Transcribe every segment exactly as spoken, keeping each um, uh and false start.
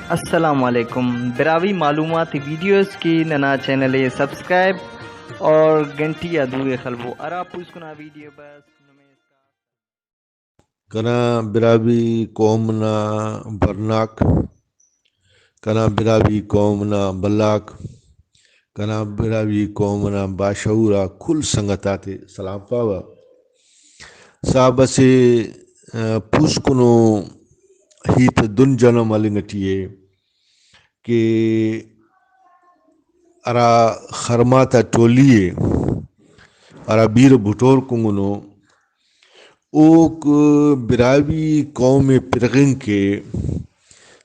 السلام علیکم۔ براہوئی معلوماتی ویڈیوز کی ننا چینل ءِ سبسکرائب اور گھنٹی آ دو ءِ خلبو، ہرا پوسکنا ویڈیو بس نمے۔ کنا براہوئی قوم نا ورناک، کنا براہوئی قوم نا بھلاک، کنا براہوئی قوم نا باشعور آ کل سنگت آتے سلام پاوہ۔ صاحب اسہ، آ، پوسکنو ہیت دن جنم ہلنگ ٹی ءِ کہ ہرا خرما تا ٹولی ءِ، ہرا بیرہ بھٹور کنگنو، اوک براہوئی قوم ءِ پرغنگ کے،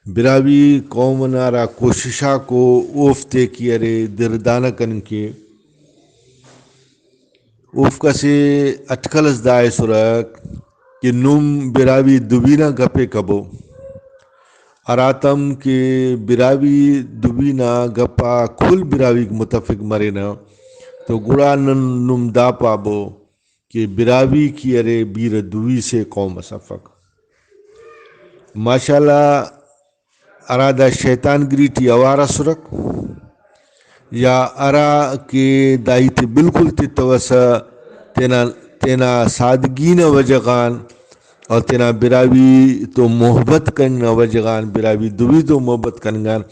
براہوئی قوم نا ہرا کوشش آکو اوفتے کہ ارے دردانہ کننگ کے، اوفک اسہ اٹکل اس دا ایسرہ کہ نم براہوئی دوی نا گپ ءِ کبو، ہراتم کہ براہوئی دوی نا گپ آ کل براہوئیک متفق مرینہ، تو گڑا نن نم دا پابو کہ براہوئی کہ ارے بیرہ دوی سے قوم اس افک۔ ماشاءاللہ، ہرا دا شیطان گری ٹی اوار اسرک، یا ہرا کہ دا ہیت ءِ بالکل تتوسہ، تینا، تینا سادگی نا وجہ غان اور تینا براہوئی تو محبت کننگ نا وجہ غان، براہوئی دوی تو محبت کننگ آن،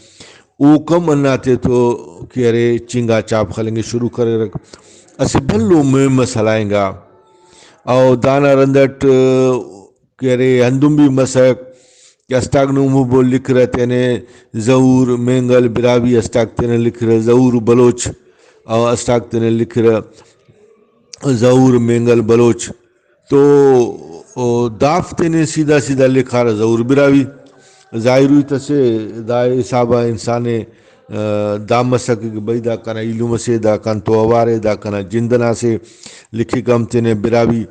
اوکم ہنداتے تو کہ ارے چنگا چاپ خلنگ ءِ شروع کریرک۔ اسہ بھلو مہم اس ہلائنگا۔ او دانا رند اٹ کہ ارے ہندن بھی مسک کہ اسٹاک نمو بول لکھرہ تینے ظہور مینگل براہوئی، اسٹاک تینے لکھرہ ظہور بلوچ، او اسٹاک تینے لکھرہ ظہور مینگل بلوچ۔ تو او دافتے نے سیدھا سیدھا لکھارہ ظہور براہوئی۔ ظاہر ہیت اسے، دا حساب آ انسان ءِ، آ، دا مسکہ کہ بھئی دا کنا ایلم اسے، دا کن تو اوار ءِ، دا کنا جند ئنا اسے، لکھکہ ہم تینے براہوئی۔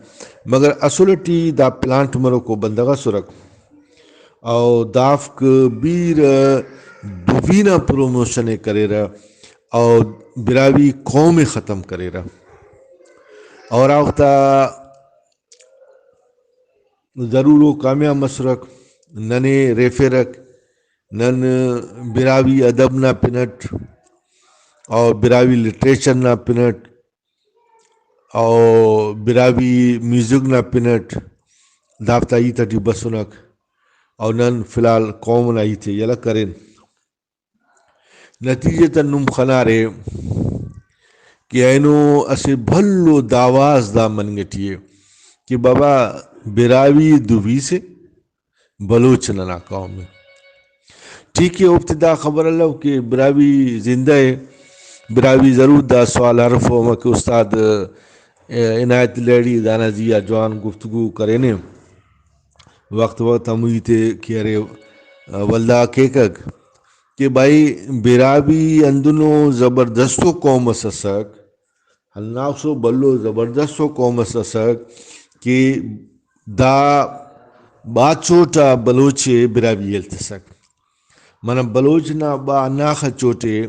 مگر اصل ٹی دا پلانٹ مروکو بندغ اسرک۔ او دافک بیرہ دوی نا پروموشن ءِ کریرہ، او براہوئی قوم ءِ ختم کریرہ۔ اور اوفتا ضرور او کامیاب مسرک، ننے ریفیرک، نن براہوئی ادب نا پن اٹ اور براہوئی لٹریچر نا پن اٹ اور براہوئی میوزک نا پن اٹ دافتا ہیت اٹی بسنک، اور نن فی الحال قوم نا ہیت ءِ یلہ کرین۔ نتیجہ تہ نم خنارے کہ اینو اسہ بھلو داواز دا مننگ ٹی ءِ کہ بابا، براہوئی دوی سے، بلوچ ننا قوم ءِ۔ ٹھیک ءِ، اوفتے دا خبر الو کہ براہوئی زندہ ءِ، براہوئی ضرور۔ دا سوال ہرفو، ہمکہ استاد، ءِ، عنایت لہڑی دانا زی آ جوان گفتگو کرینے۔ وخت وخت ہمو ہیت ءِ کہ ارے، ولدا کیکک کہ بھائی، براہوئی ہندنو زبردستو قوم اس اسک، ہنداخسو بھلو زبردستو قوم اس اسک کہ دا بھاز چوٹ آ بلوچ ءِ براہوئی ہیل تسک۔ منہ بلوچ نا با ہنداخہ چوٹ ءِ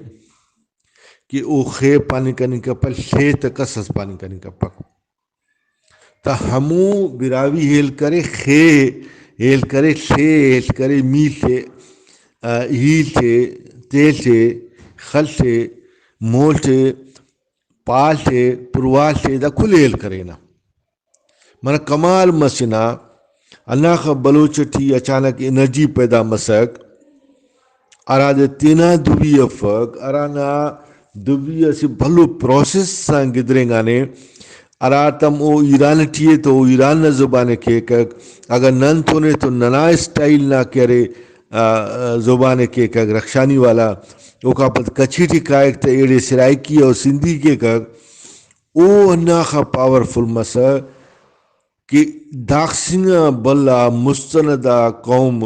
کہ او خے پاننگ کننگ کپک، ثے تہ کس اس پاننگ کننگ کپک۔ تا ہمو براہوئی ہیل کرے، خے ہیل کرے، ثے ہیل کرے، میل تے، آ، ہیل تے، تیل تے، خل تے، مول تے، پال تے، پروال تے، دا کل ہیل کرینہ۔ منہ کمال مسنہ، ہنداخہ بلوچ ٹی اچانک انرجی پیدا مسک، ہرادے تینا دوی افک، ہرانا دوی اسہ بھلو پروسیس آن گدرینگانے، ہراتم او ایران ٹی ءِ تو او ایران نا زبان ءِ کیکک، اگہ نن تون ءِ تو ننا اسٹائل نا کہ ارے، آ، آ، زبان ءِ کیکک، رخشانی والا، اوکا پد کچھی ٹی کائک تہ ایڑے سرائیکی اور سندھی کیکک، او ہنداخہ پاورفل مسہ کہ داخسنگا بھلا مستند آ قوم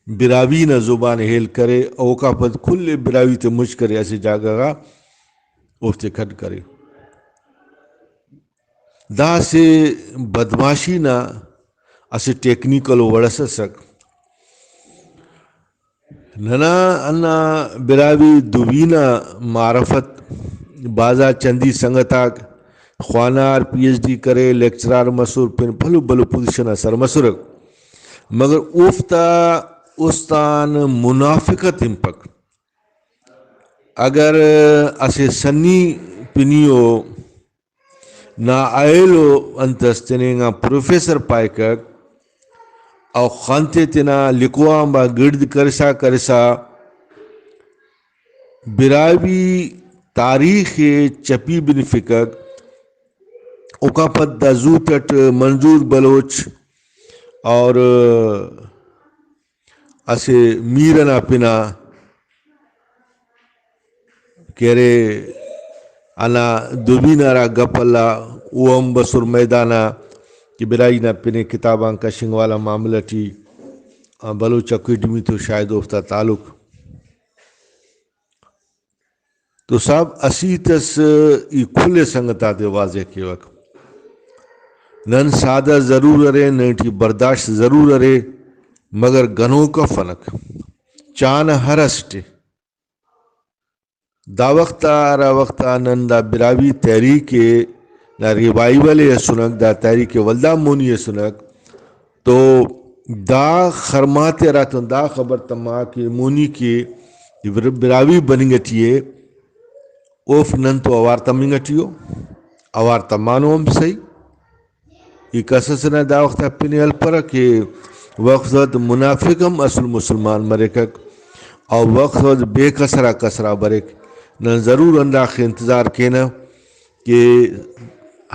براہوئی نا زبان ءِ ہیل کرے، اوکا پد کل براہوئی تے مچ کرے، اسہ جاگہ غا اوفتے کھڈ کرے۔ دا اسہ بدمعاشی نا اسہ ٹیکنیکل وڑ اس اسک۔ ننا ہندا براہوئی دوی نا معرفت بھازا چندی سنگت آک خوانار، پی ایچ ڈی کرے، لیکچرار مسر، پین بھلو بھلو پوزیشن آ سر مسرک، مگر اوفتا است آن منافقت ہنپک۔ اگر اسہ سنی پنی ءُ نا ایلو انت اس تننگ آن پروفیسر پائکک، او خن تے تینا لکھو آنبار گڑد کرسا کرسا براہوئی تاریخ ءِ چپی بنفکک۔ اوکان پد دا زوت اٹ منظور بلوچ اور اسہ میر ئنا پن آ کہ ارے ہندا دبی نا ہرا گپ ہلا، او ہم بسر میدان آ کہ براہوئی نا پن ءِ کتاب آن کشنگ والا معاملہ ٹی، آ، بلوچ اکیڈمی تو شاید اوفتا تعلق۔ تو صاحب، اسہ ہیت اس ای کل سنگت آتے واضح کیوک۔ نن سادہ ضرور ارے، نن ٹی برداشت ضرور ارے، مگر گنوک افنک۔ چانہ ہر اسٹ ءِ۔ دا وخت آ، ہرا وخت آ نن دا براہوئی تحریک ءِ نا ریوائیول ءِ اسنک، دا تحریک ولدا مونی اسنک، تو دا خرما تے ہراتم دا خبر تما کہ مونی کہ بر-، براہوئی بننگ ٹی ءِ، اوفک نن تو اوار تمنگ ٹی ءُ، اوار تمانو ہم صحیح۔ ای کس ئسے نا دا وخت آ پن ءِ ہلپرہ کہ وخت وخت منافق ہم اصل مسلمان مریکک، او وخت وخت بے کسر آ کسر آ بریک۔ نن ضرور ہنداخہ انتظار کینہ کہ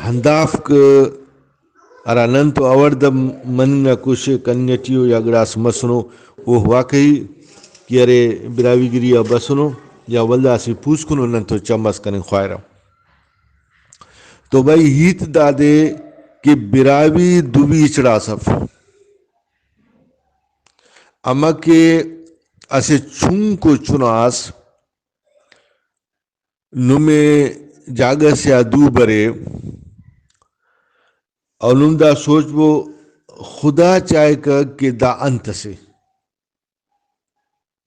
ہندافک ہرا نن تو اوڑدہ مننگ نا کوشش کننگ ٹی ءُ یا گڑاس مسنو، او واقعی کہ ارے براہوئی گری آ بسنو یا ولدا اسہ پوسکنو نن تو چم اس کننگ خواہرہ۔ تو بھئی، ہیت دادے کہ براہوئی دوی ہچڑاس اف، امر کہ اسہ چنکو چناس نمے جاگہ سے آ دو برے، او نم دا سوچ بو، خدا چاہکہ کہ دا انت اسے،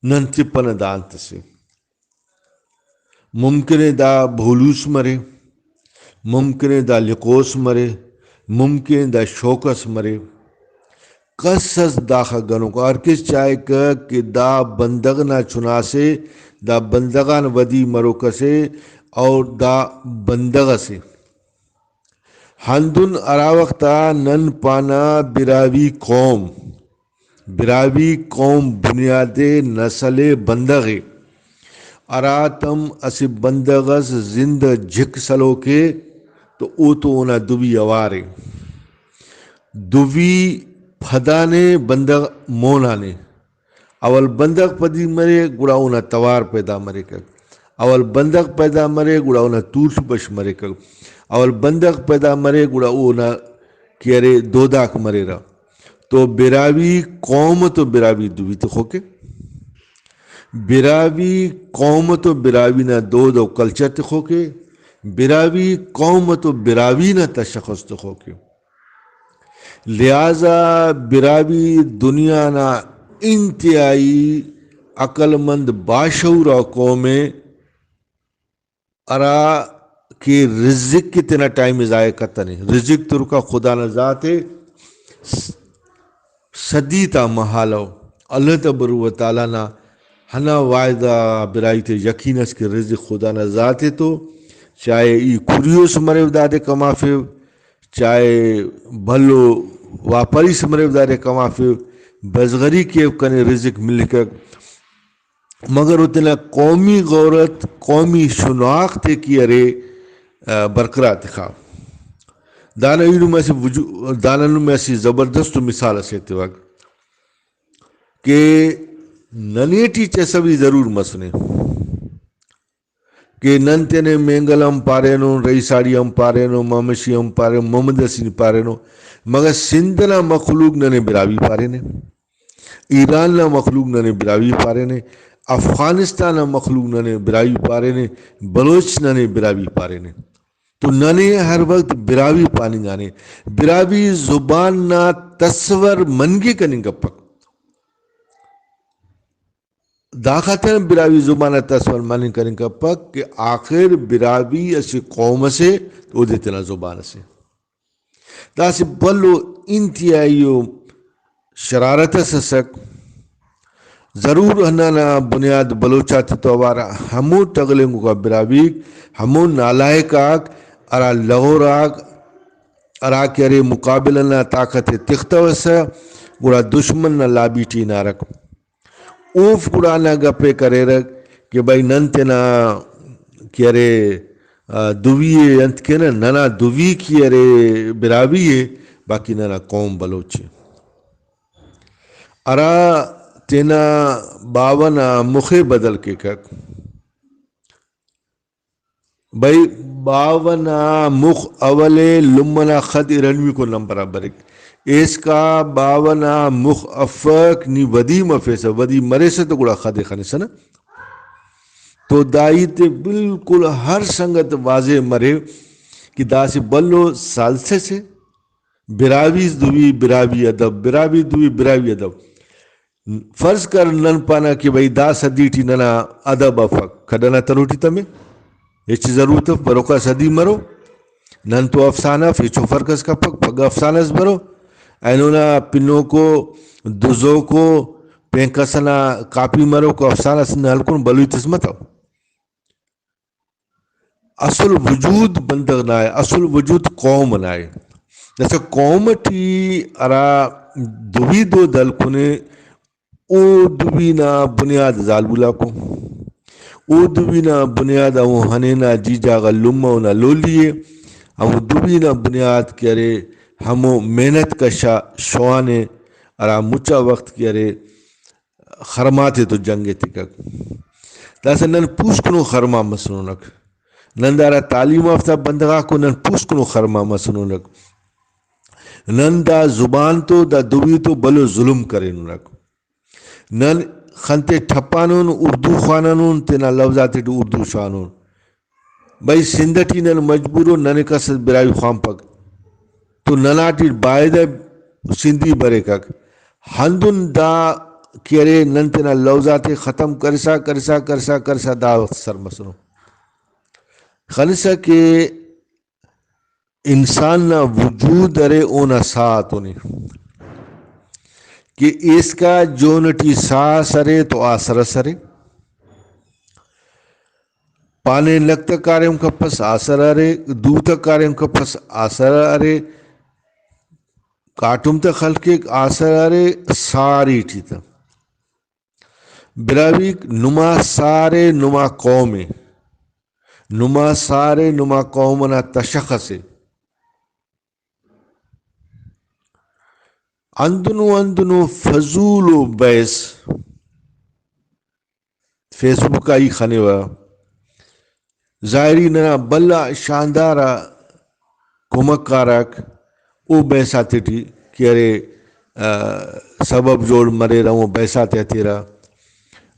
نن تپنہ دا انت اسے۔ ممکن ءِ دا بھولوس مرے، ممکن ءِ دا لکھوس مرے، ممکن ءِ دا شوق اس مرے۔ کس اس داخہ گنوک، ہر کس چاہکہ کہ دا بندغ نا چناسے، دا بندغ آن ودی مروک اسے، اور دا بندغ اسے۔ ہندن ہرا وخت آ نن پانہ براہوئی قوم، براہوئی قوم بنیاد نسل بندغ ءِ، ہراتم اسہ بندغ اس زند جھک سلوک ءِ تو او تو اونا دوی اوار ءِ۔ دوی پدانے، بندغ مونانے۔ اول بندغ پدی مرے، گڑا اونا توار پیدا مریکک۔ اول بندغ پیدا مرے، گڑا اونا تول بش مریکک۔ اول بندغ پیدا مرے، گڑا اونا کہ ارے دوداک مریرہ۔ تو براہوئی قوم تو براہوئی دوی تخوکے۔ براہوئی قوم تو براہوئی نا دود و کلچر تخوکے۔ براہوئی قوم تو براہوئی نا تشخص تخوکے۔ لہذا براہوئی دنیا نا انتہائی عقل مند باشعور آ قوم ءِ، ہرا کہ رزق کہ تینا ٹائم ءِ ضائع کتنے۔ رزق ترکا خدا نا ذات ءِ، س-، صدی تا مہالو۔ اللہ تبارک و تعالیٰ نا ہندا وعدہ آ براہوئی تے یقین اس کہ رزق خدا نا ذات ءِ تو، چاہے ای کریوس مریو دادے کمافیو، چاہے بھلو واپاری سے مریو دادے کمافیو، بزغری کیو کنے رزق ملکک، مگر او تینا قومی غورت، قومی شناخت ءِ کہ ارے، آ، برقرار تخا۔ دانا ای نم اسہ وجو-، دانا نم اسہ زبردست مثال اسے ایتیوک کہ ننے ٹی چسوی ضرور مسنے۔ کہ نن تینے مینگل ہم پارینن، رئیساڑی ہم پارینن، ممشی ہم پارینن، محمد یسین پارینن، مگر سندھ نا مخلوق ننے براہوئی پارینے، ایران نا مخلوق ننے براہوئی پارینے، افغانستان نا مخلوق ننے براہوئی پارینے، بلوچ ننے براہوئی پارینے۔ تو ننے ہر وخت براہوئی پاننگانے، براہوئی زبان نا تصور مننگ کننگ کپک۔ دا خاطر براہوئی زبان آ تصور مننگ کننگ کپک کہ آخر براہوئی اسہ قوم اسے، اودے تینا زبان اسے۔ دا اسہ بھلو انتہائی و شرارت اس اسک۔ ضرور ہندانا بنیاد بلوچ آتتو اوار ءِ۔ ہمو ٹغلینگوکا براہوئیک، ہمو نالائق آک، ہرا لغور آک، ہرا کہ ارے مقابلہ نا طاقت ءِ تختوسہ، گڑا دشمن نا لابی ٹی ہنارک۔ اوفک گڑا ہندا گپ ءِ کریرک کہ بھئی نن تینا کہ ارے، آ، دوی ءِ انت کینہ، ننا دوی کہ ارے براہوئی ءِ، باقی ننا قوم بلوچ ءِ۔ ہرا تینا باوہ نا مخ ءِ بدل کیکک۔ بھئی، باوہ نا مخ اول ءِ، لمہ نا خد ارنویکو نمبر آ بریک۔ ایسکا باوہ نا مخ افک، نی ودی مفیسہ، ودی مریسہ تو گڑا خد ءِ خنسہ نا۔ تو دا ہیت ءِ بالکل ہر سنگت واضح مرے کہ دا اسہ بھلو ثالث سے، براہوئی دوی براہوئی ادب، براہوئی دوی براہوئی ادب۔ فرض کر نن پانہ کہ بھئی دا صدی ٹی ننا ادب افک، کڈ ئنا تروٹی تمے، ہچ ضرورت اف، بروکا صدی مرو، نن تو افسانہ اف، ہچو فرق اس کپک، پگہ افسانہ اس برو، اینو نا پنوکو، دزوکو، پین کس ئنا کاپی مروکو افسانہ اس نن ہلکن، بلوچ اس متو۔ اصل وجود بندغ نا ءِ، اصل وجود قوم نا ءِ۔ داسہ قوم ٹی ہرا دوی دود ہلکنے، او دوی نا بنیاد زالبولاکو۔ او دوی نا بنیاد ہمو ہنینا جیجا غا لمہ اونا لولی ءِ۔ ہمو دوی نا بنیاد کہ ارے ہمو محنت کشا شوان ءِ، ہرا مچا وخت کہ ارے خرما تے تو جنگ ایتکک۔ داسہ نن پوسکنو خرما مسنونک۔ نن دارا تعلیم یافتہ بندغ آکو نن پوسکنو خرما مسنونک۔ نن دا زبان تو، دا دوی تو بھلو ظلم کرینونک۔ نن خنتے ٹھپانون، اردو خوانانون، تینا لوز آتیٹی اردو شوانون۔ بھئی، سندھ ٹی نن مجبور ان، ننے کس اس براہوئی خوانپک تو ننا ٹی بایدہ سندھی بریکک۔ ہندن دا کہ ارے نن تینا لوز آتے ختم کرسا، کرسا، کرسا، کرسا دا وخت سر مسنو۔ خنسہ کہ انسان نا وجود ارے اونا ساہ آتون ءِ، کہ ایسکا جون ٹی ساہ اس ارے تو آسر اس ارے۔ پاننگ لک تہ کاریم کپس آسر ارے، دو تہ کاریم کپس آسر ارے، کاٹم تہ خلکک آسر ارے، ساری ٹی تہ۔ براہوئیک نما ساہ ارے، نما قوم ءِ، نما ساہ ارے، نما قوم ئنا تشخص ءِ۔ ہندنو ہندنو فضول و بحث فیس بک آ ای خنیوہ۔ ظاہری ننا بھلا شاندار آ کمک کارک او بحث آتیٹی کہ ارے، آ، سبب جوڑ مریر، ہمو بحث آتے ہتیرہ۔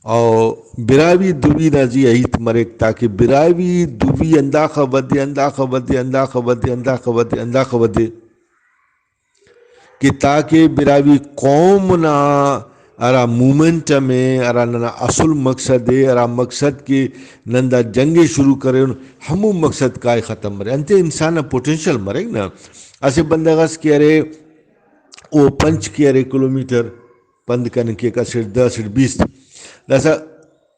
او براہوئی دوی نا زی آ ہیت مریک تاکہ براہوئی دوی ہنداخہ ودے، ہنداخہ ودے، ہنداخہ ودے، ہنداخہ ودے، ہنداخہ ودے۔ کہ تاکہ براہوئی قوم نا ہرا مومنٹم ءِ، ہرا ننا اصل مقصد ءِ، ہرا مقصد کہ نن دا جنگ ءِ شروع کرین، ہمو مقصد کائے ختم مرے۔ انتئے انسان نا پوٹینشل مریک نا۔ اسہ بندغ اس کہ ارے، او پنچ کہ ارے کلومیٹر پند کننگ کیک، اسٹ دہ، اسٹ بیست۔ داسہ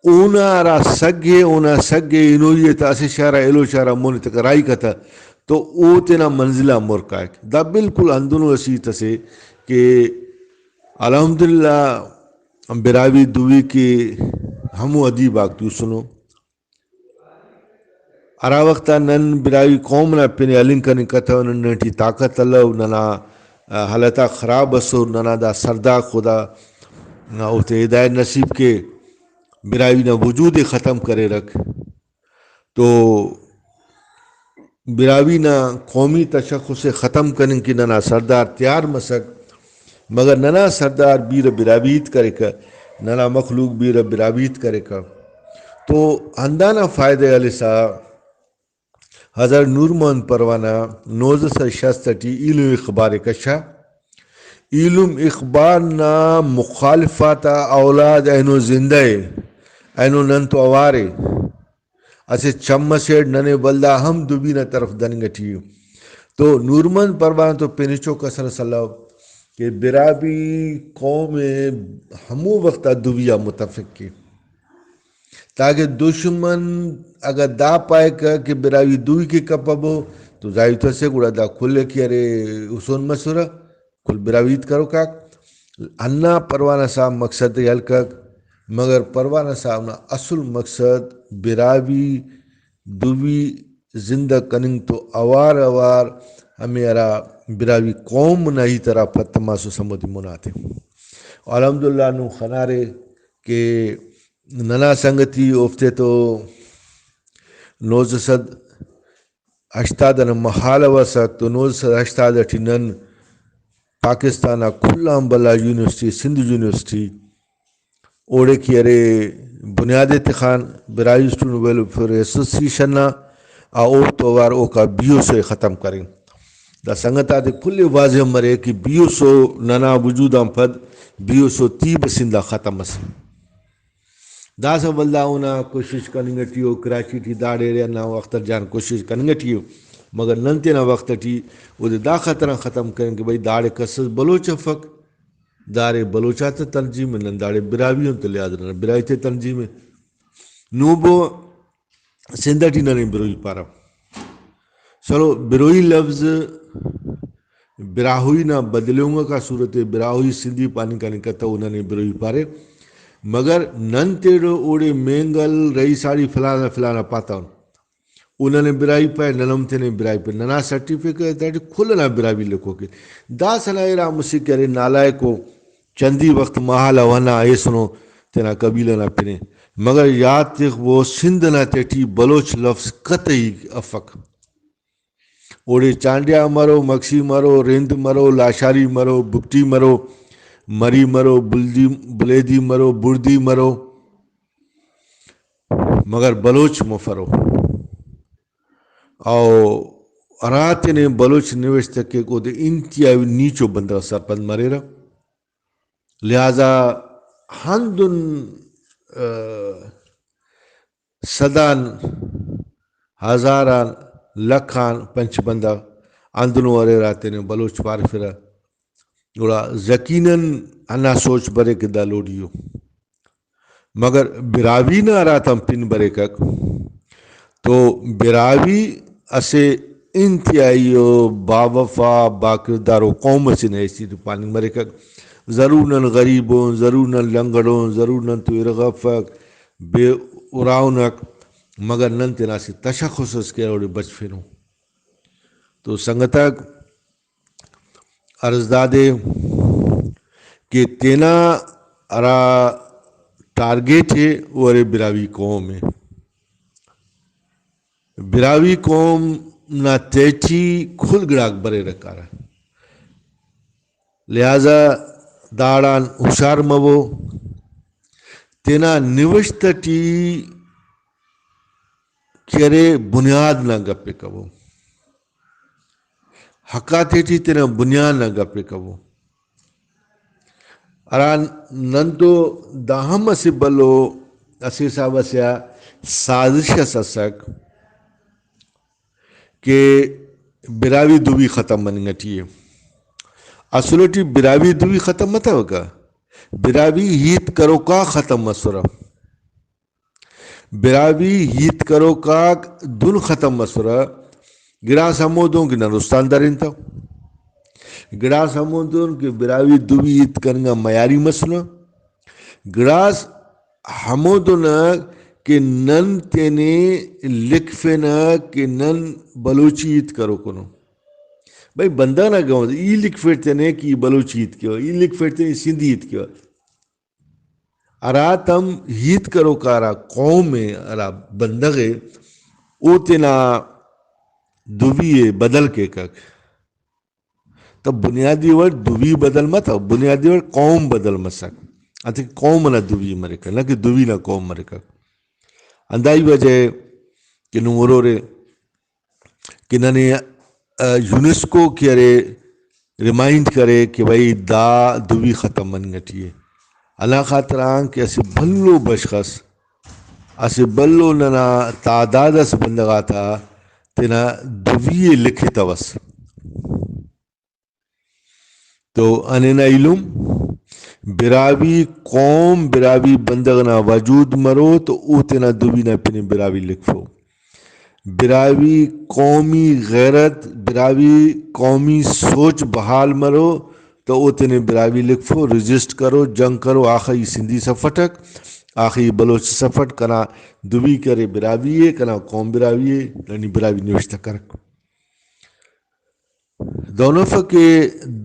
اونا ہرا سگ ءِ، اونا سگ ءِ ہنوئی ءِ تہ اسہ شار آ ایلو شار آ مون تک راہی کتہ تو او تینا منزل آ مر کائک۔ دا بالکل ہندنو اسہ ہیت اسے کہ الحمدللہ براہوئی دوی کہ ہمو ادیب آک توسنو۔ ہرا وخت آ نن براہوئی قوم نا پن ءِ ہلنگ کننگ کتو، نن ٹی طاقت الو، ننا، آ، حالت آک خراب اسر، ننا دا سردار خدا اوفتے ہدایت نصیب کے، براہوئی نا وجود ءِ ختم کریرک۔ تو براہوئی نا قومی تشخص ءِ ختم کننگ کہ ننا سردار تیار مسک، مگر ننا سردار بیرہ براہوئی ہیت کریکہ، ننا مخلوق بیرہ براہوئی ہیت کریکہ۔ تو ہندانا فائدہ ءِ ہلسا حضرت نور محمد پروانہ نوزدہ سد شست ٹی ایلم اخبار ءِ کشا۔ ایلم اخبار نا مخالف آتا اولاد اینو زندہ ءِ، اینو نن تو اوار ءِ۔ اسہ چم اسیٹ ننے ولدا ہم دوبی نا طرف دننگ ٹی ءِ۔ تو نورمحمد پروانہ تو پن ہچو کسر اس الو، کہ براہوئی قوم ءِ ہمو وخت آ دوی آ متفق کے، تاکہ دشمن اگہ دا پائکہ کہ براہوئی دوی کے کپبو تو ظاہر تو اسے، گڑا دا کل ءِ کہ ارے ہسون مسرہ، کل براہوئی ہیت کروکاک۔ ہندا پروانہ صاحب مقصد ءِ ہلکک، مگر پروانہ صاحب نا اصل مقصد براہوئی دوی زندہ کننگ تو اوار اوار ہمے ہرا براہوئی قوم نا ہیت ہرا پد تماسس ہمودے منا تے۔ الحمدللہ نون خنارے کہ ننا سنگتی اوفتے تو نوزدہ سد ہشتاد ئنا مہالو ئسک تو نوزدہ سد ہشتاد ٹی نن پاکستان نا کل آن بھلا یونیورسٹی، سندھ یونیورسٹی، اوڑے کہ ارے بنیاد ءِ تخان براہوئی اسٹوڈنٹ ویلفیئر ایسوسی ایشن نا، آ اوڑتون اوار اوکا بی ایس او ءِ ختم کرین۔ دا سنگت آتے کل ءِ واضح مرے کہ بی ایس او ننا وجود آن پد بی ایس او تیبہ سندھ آ ختم ئس۔ داسہ ولدا اونا کوشش کننگ ٹی او، کراچی ٹی داڑے ارے ہندا اختر جان کوشش کننگ ٹی او، مگر نن تینا وخت ٹی اودے دا خاطران ختم کرین کہ بھئی داڑے کس اس بلوچ افک، داڑے بلوچ آتا تنظیم ءِ، نن داڑے براہوئی ان تو لہٰذا ننا براہوئی تے تنظیم ءِ۔ نوبو سندھ ٹی ننے بروہی پارہ۔ چلو، بروہی لفظ براہوئی نا بدلونگ آ صورت ءِ، براہوئی سندھی پاننگ کنے کتو، ننے بروہی پارے۔ مگر نن تیڑو اوڑے مینگل، رئیساڑی، فلانا فلانا پاتون۔ او ننے براہوئی پائے، نن ہم تینے براہوئی پائے۔ ننا سرٹیفکیٹ تیٹی کل ئنا براہوئی لکھوک ءِ۔ داسہ نا ارا مسہ کہ ارے نالائکو، چندی وخت مہالو ہنا ایسنو تینا قبیلہ نا پن ءِ۔ مگر یات تخ، وہ سندھ ئنا تیٹی بلوچ لفظ قطعی افک۔ اوڑے چانڈیا مرو، مگسی مرو، رند مرو، لاشاری مرو، بگٹی مرو، مری مرو، بلدی، بلیدی مرو، بڑدی مرو، مگر بلوچ مفرو۔ او ہراتینے بلوچ نوشتہ کیک، اودے انتہائی نیچو بندغ سرپند مریرہ۔ لہذا ہندن، آ، صدان، ہزاران، لکھان پنچ بندغ ہندنو اریر ہراتینے بلوچ پارفرہ۔ گڑا یقیناً ہندا سوچ بریک کہ دا لوڑی ءِ۔ مگر براہوئی نا ہراتم پن بریکک تو براہوئی اسہ انتہائی و باوفا باکردار و قوم اسے نا حیثیت ٹی پاننگ مریکک۔ ضرور نن غریب اُن، ضرور نن لنگڑ اُن، ضرور نن تو ارغ افک، بے اراؤنک، مگر نن تینا اسہ تشخص اس کہ اوڑے بچفنو۔ تو سنگتاک، عرض دادے کہ تینا ہرا ٹارگٹ ءِ، او ارے براہوئی قوم ءِ۔ براہوئی قوم نا تہٹی کل گڑاک بریرہ کارہ، لہذا داڑان ہشار مبو۔ تینا نوشت ٹی کہ ارے بنیاد نا گپ ءِ کبو، حق آتیٹی تینا بنیاد نا گپ ءِ کبو۔ ہرا نن تو دا ہم اسہ بھلو اسہ حساب اسے آ سازش اس اسک کہ براہوئی دوی ختم مننگ ٹی ءِ۔ اصل ٹی براہوئی دوی ختم متوکہ، براہوئی ہیت کروکا ختم مسرہ۔ براہوئی ہیت کروک آک دن ختم مسرہ۔ گڑاس ہمودن کہ نن استان درینتو، گڑاس ہمودن کہ براہوئی دوی ہیت کننگ آ میاری مسنہ، گڑاس ہمودن کہ نن تینے لکھفنہ کہ نن بلوچی ہیت کروکونو۔ بھئی، بندغ نا گونج ای لکھفیٹ تینے کہ ای بلوچی ہیت کیوہ، ای لکھفیٹ تینے ای سندھی ہیت کیوہ۔ ہراتم ہیت کروکا ہرا قوم ءِ، ہرا بندغ ءِ، او تینا دوی ءِ بدل کیکک۔ تو بنیادی وڑ دوی بدل متو، بنیادی وڑ قوم بدل مسک۔ انتئے کہ قوم ئنا دوی مریکہ، نہ کہ دوی نا قوم مریکہ۔ ہندائی وجہ ءِ کہ نم ہرورے کہ ننے، آ، یونیسکو کہ ارے ریمائنڈ کرے کہ بھئی دا دوی ختم مننگ ٹی ءِ۔ ہندا خاطر آن کہ اسہ بھلو بشخ اس، اسہ بھلو ننا تعداد اس بندغ آتا تینا دوی ءِ لکھتوس۔ تو ہنینا ایلم، براہوئی قوم، براہوئی بندغ نا وجود مرو تو او تینا دوی نا پن براہوئی لکھفو۔ براہوئی قومی غیرت، براہوئی قومی سوچ بحال مرو تو او تینے براہوئی لکھفو، رجسٹ کرو، جنگ کرو، آخہ ای سندھی سفٹک، آخہ ای بلوچ سفٹ، کنا دوی کرے براہوئی ءِ، کنا قوم براہوئی ءِ، ننی براہوئی نوشتہ کرک۔ دہنفک کہ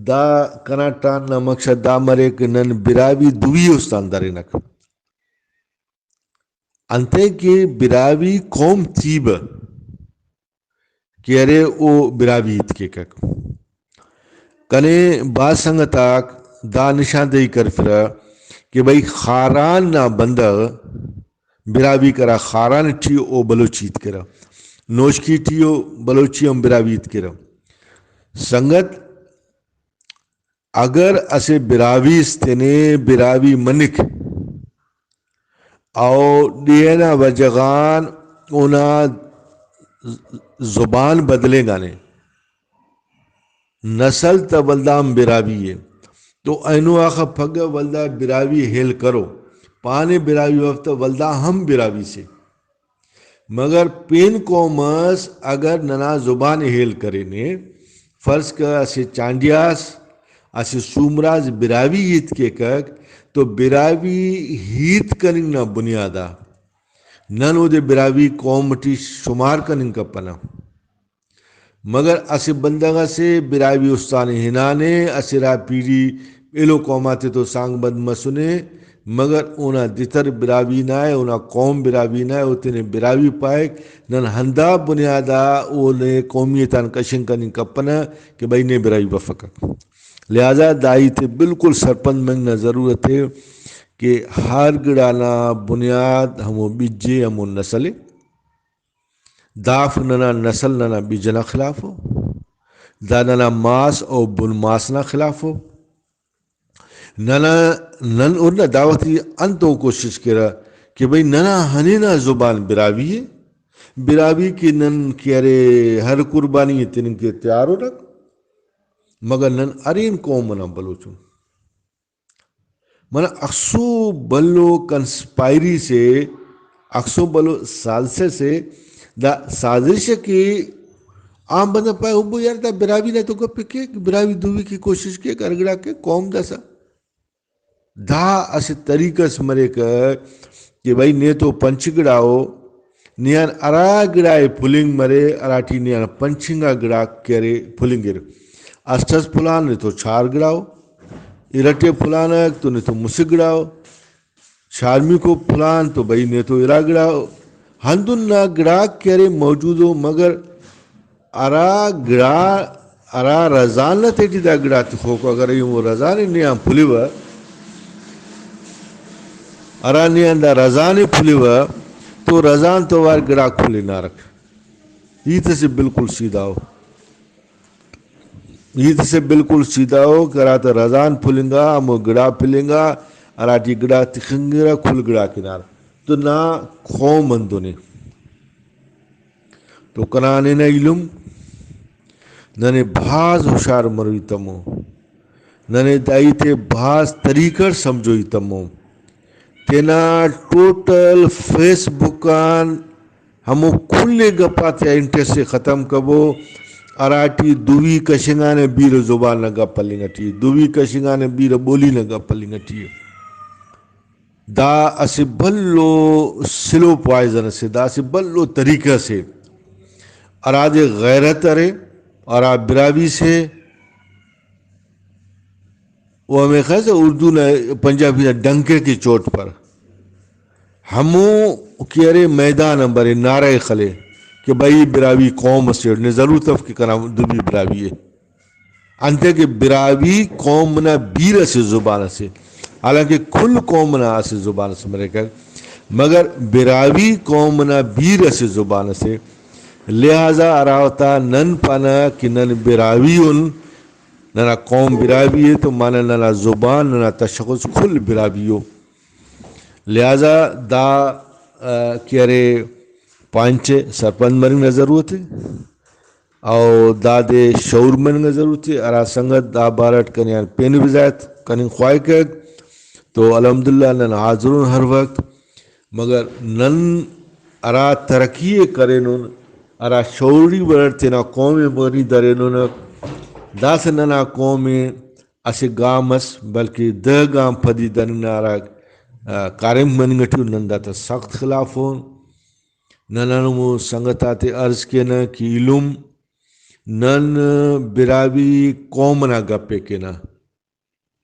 دا کنا ٹان نا مقصد دا مریک کہ نن براہوئی دوی استان درینک۔ انتئے کہ براہوئی قوم تیبہ کہ ارے او براہوئی ہیت کیکک۔ کنے بھاز سنگت آک دا نشاندہی کرفرہ کہ بھئی خاران نا بندغ براہوئی کرا، خاران ٹی او بلوچی ہیت کیرہ، نوشکی ٹی او بلوچی ہم براہوئی ہیت کیرہ۔ سنگت، اگر اسہ براہوئی اس تینے براہوئی منک او ڈیہہ نا وجہ غان اونا زبان بدلینگانے، نسل تہ ولدا ہم براہوئی ءِ، تو اینو آخہ پگہ ولدا براہوئی ہیل کرو، پانے براہوئی اف تہ ولدا ہم براہوئی سے۔ مگر پین قوم اس اگر ننا زبان ءِ ہیل کرینے، فرض کہ اسہ چانڈیا اس، اسہ سومرا اس براہوئی ہیت کیکک، تو براہوئی ہیت کننگ نا بنیاد آ نن اودے براہوئی قوم ٹی شمار کننگ کپنہ۔ مگر اسہ بندغ اسے براہوئی استان ءِ ہنانے، اسہ ارا پیری ایلو قوم آتے تو سانگ بند مسنے، مگر اونا دتر براہوئی نا ءِ، اونا قوم براہوئی نا ءِ، او تینے براہوئی پائک۔ نن ہندا بنیاد آ اونے قومیت آن کشنگ کننگ کپنہ کہ بھئی نے براہوئی بفکک۔ لہذا دا ہیت ءِ بالکل سرپند مننگ نا ضرورت ءِ کہ ہر گڑا نا بنیاد ہمو بج ءِ، ہمو نسل ءِ۔ دافک ننا نسل ننا بج ئنا خلاف ءُ، دا ننا ماس او بن ماس نا خلاف ءُ۔ ننا، نن اونا دا وخت ای انتو کوشش کیرہ کہ بھئی ننا ہنینا زبان براہوئی ءِ، براہوئی کہ نن کہ ارے ہر قربانی ءِ تننگ کہ تیار انک، مگر نن ارین قوم ئنا بلوچ ان۔ منہ اخسو بھلو کنسپائری سے، اخسو بھلو سازش سے، دا سازش کہ عام بندغ پائے، "ابو یار، دا براہوئی نا تو گپ ءِ کیک، براہوئی دوی کہ کوشش کیک، ہر گڑا کہ قوم داسہ۔" دا اسہ طریقہ اس مریک کہ بھئی، نے تو پنچ گڑا ءُ، نے آن ہرا گڑا ءِ پھلنگ مرے، ہراٹی نے آن پنچ انگا گڑاک کہ ارے پھلنگر۔ اسٹ اس پھلان نے تو چار گڑا ءُ، ارٹے پھلانک تو نے تو مسہ گڑا ءُ، شارمیکو پھلان تو بھئی نے تو ارا گڑا ءُ۔ ہندن نا گڑاک کہ ارے موجود ءُ، مگر ہرا گڑا، ہرا رزان نا تیٹی دا گڑا تخوکو، اگر ایہن او رزان ءِ نے آن پھلیوہ، ہرا نے آن دا رزان ءِ پھلیوہ، تو رزان تو وار گڑاک پھلینارک۔ ہیت اسہ بالکل سیدھا ءُ۔ ہیت اسہ بالکل سیدھا ءُ کہ ہراتہ رزان پھلنگا، ہمو گڑا پھلنگا، ہراٹی گڑا تخنگرہ، کل گڑاک ہنار۔ تو نا قوم ہندن ءِ۔ تو کنا ہنینا ایلم، ننے بھاز ہشار مروئی تمو، ننے دا ہیت ءِ بھاز طریقہ اٹ سمجھوئی تمو۔ تینا ٹوٹل فیس بک آن ہمو کل ءِ گپ آتیا انٹرسٹ ءِ ختم کبو، ہراٹی دوی کشنگانے بیرہ زبان نا گپ ہلنگ ٹی ءِ، دوی کشنگانے بیرہ بولی نا گپ ہلنگ ٹی ءِ۔ دا اسہ بھلو سلو پوائزن اسے، دا اسہ بھلو طریقہ اسے، ہرادے غیرت ارے، ہرا براہوئی سے، او ہمے خاص اردو نا، پنجابی نا ڈنکے کی چوٹ پر ہمو کہ ارے میدان آن برے نعرہ ءِ خلے کہ بھئی براہوئی قوم اسے، نے ضرورت اف کہ کنا دوبی براہوئی ءِ۔ انتئے کہ براہوئی قوم نا بیر اسہ زبان اسے، حالانکہ کل قوم نا اسہ زبان اسے مریکہ، مگر براہوئی قوم نا بیر اسہ زبان اسے۔ لہذا ہرا وختا نن پانہ کہ نن براہوئی ان، ننا قوم براہوئی ءِ، تو معنی ننا زبان، ننا تشخص کل براہوئی ءُ۔ لہذا دا، آ، کہ ارے پوائنٹ ءِ سرپند مرنگ نا ضرورت ءِ۔ او دادے شعور مننگ ضرورت ءِ۔ ہرا سنگت دا بارٹ کنے آن پین بزائت کننگ خواہکک تو الحمدللہ نن حاضرون ہر وخت، مگر نن ہرا ترقی ءِ کرینن، ہرا شعوری وڑ تینا قوم ءِ بری دریننک، داسہ ننا قوم ءِ اسہ گام اس بلکہ دہ گام پدی دننگ نا ہرا، آ، کاریم مننگ ٹی ءُ، نن داتا سخت خلاف اُن۔ نن ہمو سنگت آتے عرض کینہ کہ ایلم نن براہوئی قوم نا گپ ءِ کینہ،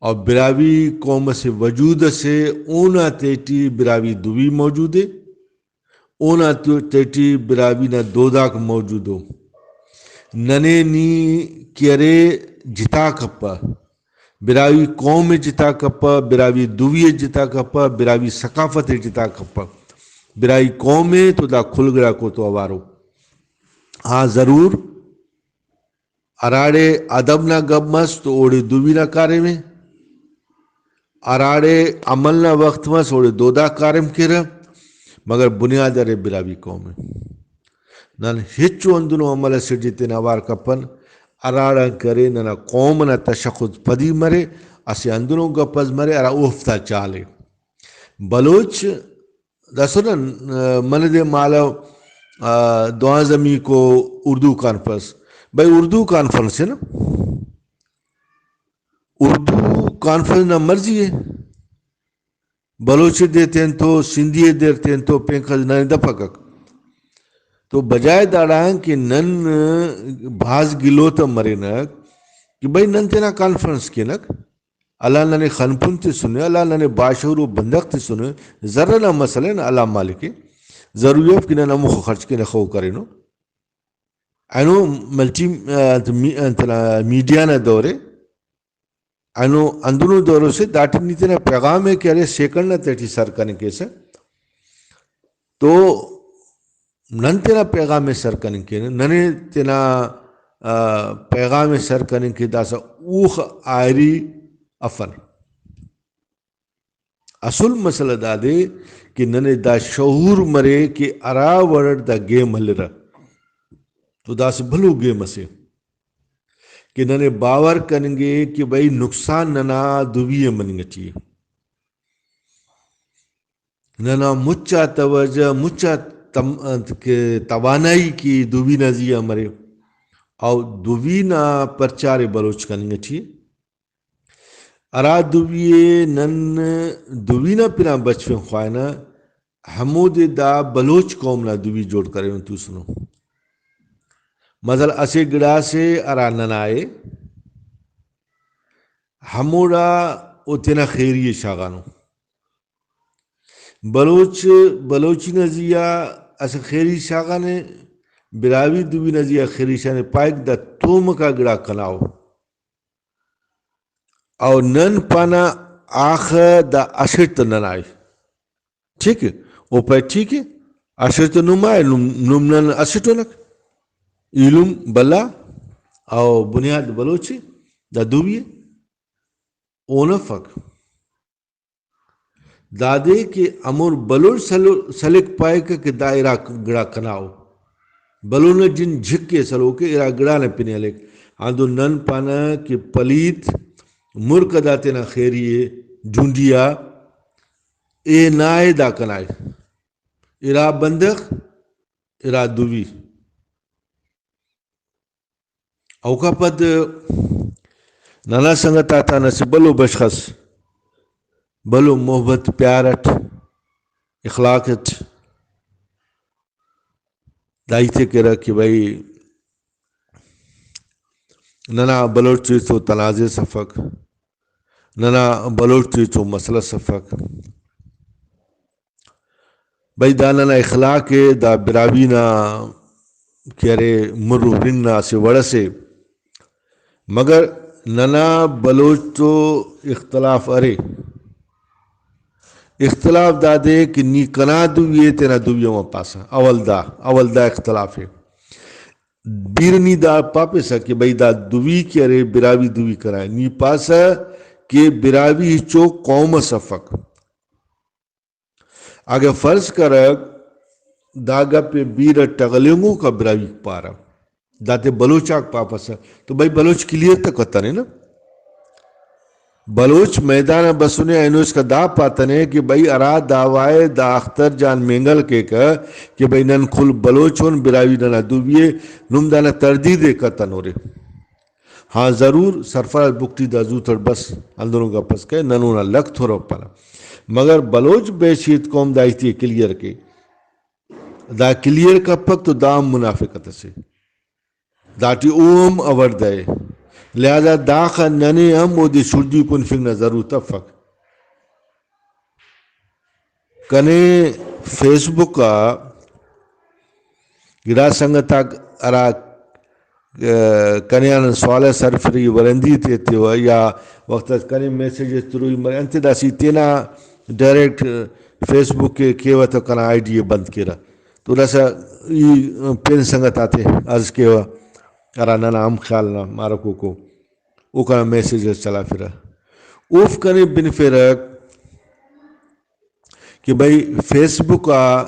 اور براہوئی قوم اسہ وجود اسے، اونا تیٹی براہوئی دوی موجود ءِ، اونا تو-، تیٹی براہوئی نا دوداک موجود ءُ۔ ننے نی کہ ارے جتا کپہ، براہوئی قوم ءِ جتا کپہ، براہوئی دوی ءِ جتا کپہ، براہوئی ثقافت ءِ جتا کپہ۔ براہوئی قوم ءِ تو دا کل گڑاکو تو اوارو۔ ہاں، ضرور ہراڑے ادب نا گپ مس تو اوڑے دوی نا کاریم ءِ، ہراڑے عمل نا وخت مس اوڑے دوداک کاریم کیرہ، مگر بنیاد ارے براہوئی قوم ءِ۔ نن ہچو ہندنو عمل اسے ٹی تینا اوار کپن، ہراڑان کرے ننا قوم نا تشخص پدی مرے، اسہ ہندنو گپ اس مرے ہرا اوفتا چال ءِ۔ بلوچ داسہ نن، آ، منہ دے مالو، آ، دوانزہ میکو اردو کانفرنس۔ بھئی، اردو کانفرنس ءِ نا، اردو کانفرنس نا مرضی ءِ۔ بلوچ ءِ دے تینتو، سندھی ءِ دیر تینتو، پین کس ننے دپکک۔ تو بجائے داڑان کہ نن بھاز گلو تہ مرینک کہ بھئی نن تینا کانفرنس کینک، اللہ ننے خنپن تسنے، اللہ ننے باشعور و بندغ تسنے، زر ئنا مسئلہ نا، اللہ مالک ءِ، ضروری اف کہ نن ہموخہ خرچ کینہ خو کرینو۔ اینو ملٹی، آ، انت می-، انت نا میڈیا نا دور ءِ، اینو ہندنو دور اسے داٹی نی تینا پیغام ءِ کہ ارے سیکنڈ نا تہٹی سر کننگ کیسہ۔ تو نن تینا پیغام ءِ سر کننگ کینہ، ننے تینا، آ، پیغام ءِ سر کننگ کہ داسہ اوخہ آئری افن۔ اصل مسئلہ دادے کہ ننے دا شعور مرے کہ ہرا وڑ اٹ دا گیم ہلرہ تو داسہ بھلو گیم اسے کہ ننے باور کننگے کہ بھئی نقصان ننا دوی ءِ مننگ اٹی ءِ۔ ننا مچ آ توجہ، مچ آ تم-، انت کہ توانائی کہ دوی نا زی آ مرے، او دوی نا پرچار ءِ بلوچ کننگ اٹی ءِ۔ ہرا دوی ءِ نن دوی نا پن آن بچفنگ خواہنہ، ہمودے دا بلوچ قوم نا دوی جوڑ کرینو توسنو۔ مثلاً اسہ گڑاسے ہرا ننا ءِ، ہموڑا او تینا خیری ءِ شاغانو۔ بلوچ، بلوچی نا زی آ اسہ خیری شاغانے، براہوئی دوی نا زی آ خیری شاغانے، پائک دا تومکا گڑا کنا ءُ۔ او نن پانہ آخہ دا اسٹ تہ ننا ءِ۔ ٹھیک ءِ؟ او پائے ٹھیک ءِ، اسٹ تہ نما ءِ، نم، نم نن اسٹ انک۔ ایلم بھلا او بنیاد بلوچ ءِ، دا دوی ءِ۔ اون افک۔ دادے کہ ہمون بلوچ سلو-، سلک پائکہ کہ دا ارا گڑا کنا ءُ۔ بلوچ نا جند جھک ءِ سلوک ءِ، ارا گڑا نا پن ءِ ہلیک۔ ہندن نن پانہ کہ پلیت ملک دا تینا خیری ءِ ڈھونڈی آ، اے نا ءِ دا کنا ءِ۔ ارا بندغ، ارا دوی۔ اوکا پد ننا سنگت آتان اسہ بھلو بشخ اس، بھلو محبت پیار اٹ، اخلاق اٹ دا ہیت ءِ کیرہ کہ بھئی ننا بلوچ ٹی تو تنازع اس افک، ننا بلوچ ٹی تو مسئلہ اس افک۔ بھئی دا ننا اخلاق ءِ، دا براہوئی نا کہ ارے مر و برنگ نا اسہ وڑ اسے، مگر ننا بلوچ تو اختلاف ارے۔ اختلاف دادے کہ نی کنا دوی ءِ تینا دوی آن پاسہ، اول دا، اول دا اختلاف ءِ۔ بیرہ نی دا پاپسہ کہ بھئی دا دوی کہ ارے براہوئی دوی کنا ءِ، نی پاسہ کہ براہوئی ہچو قوم اس افک۔ اگہ فرض کرک دا گپ ءِ بیرہ ٹغلینگوکا براہوئیک پارہ، داتے بلوچ آک پاپسہ۔ تو بھئی بلوچ کلیئر تہ کتنے نا۔ بلوچ میدان آ بسنے، اینو اسکا دا پاتنے کہ بھئی ہرا دعویٰ ءِ دا اختر جان مینگل کیکہ کہ بھئی نن کل بلوچ اُن، براہوئی ننا دوبی ءِ، نم دانا تردید ءِ کتنورے۔ ہاں ضرور سرفراز بگٹی دا زوتڑ بس ہندنو گپ اس کہ نن اونا لکھ تھرپنہ، مگر بلوچ بحیثیت قوم دا ہیتے کلیئر کے۔ دا کلیئر کپک تو دا ہم منافقت اسے، داٹی او ہم اوڑدہ ءِ۔ لہذا داخہ ننے ہم اودے شڑدی کنفنگ نا ضرورت افک۔ کنے فیس بک آ گڑاس سنگت آک ہرا، آ، کنے آن سوال اس ہرفرہ، ای ورندی تے ایتیوہ یا وخت اس کنے میسج اس تروئی مرے، انتے داسہ ای تینا ڈائریکٹ فیس بک ءِ کیوہ تو کنا آئی ڈی ءِ بند کیرہ۔ تو داسہ ای پین سنگت آتے عرض کیوہ، ہرا ننا ہم خیال نا مارکوکو، او کنا میسج اس چلافرہ۔ اوفک کنے بنفرہ کہ بھئی فیس بک آ